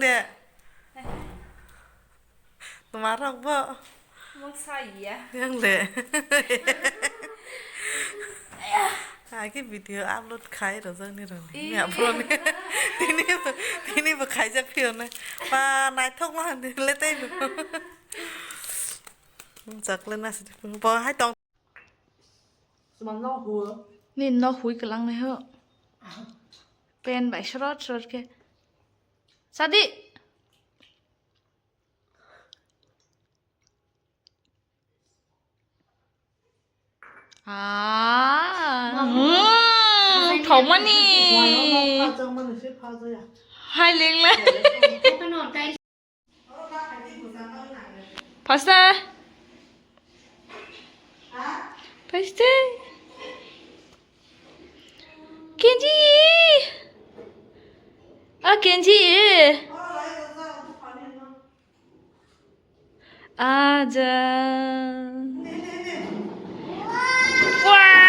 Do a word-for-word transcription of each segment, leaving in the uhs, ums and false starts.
De. Tuma rok bo. Mung sa iya. Yang de. Agi video upload khai rojak ni roni. Ih. Ni upload ni. Tini bo, tini bo khaijak phiyo na. Pa naithok ma hande le tei bo. Chakle na sidi. Bo hai tong. Ni nok hui kwlang nai ho. Pen bai srot srot khe. Sadi. Ah, hmm, thomani. Hai lengla. Pasta. Pasta. Kenji. Ah, Kenji. Aja. Wow.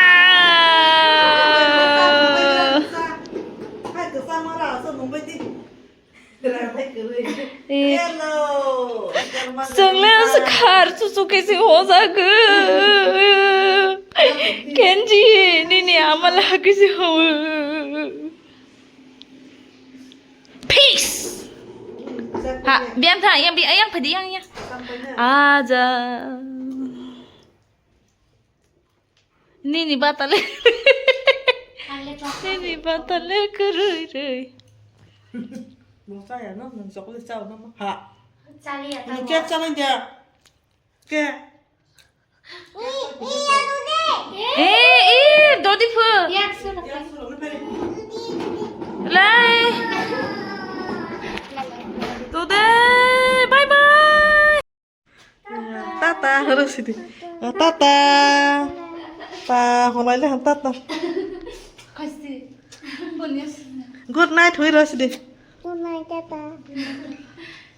Eh, swngla swkar chuchu khe se hojagwi. Kenji, nini ama la khe se ho. Peace. Ha, biang tha, yang bi, yang phadi, yang, yang. Aja. Nini batale. Nini batale kwrwi rwi. Nung chaya no, nung chocolate chao no, ha. Chaliya. Nung cake chana dia. Ke. Eh, eh, dodi phu. Lai. Dode, bye bye. Tata, horo sidi. Tata. Ta, honai le han tata. Good night, hui ro sidi. Good night, tata.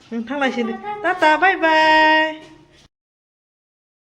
Thanglai sidi. Tata, bye bye.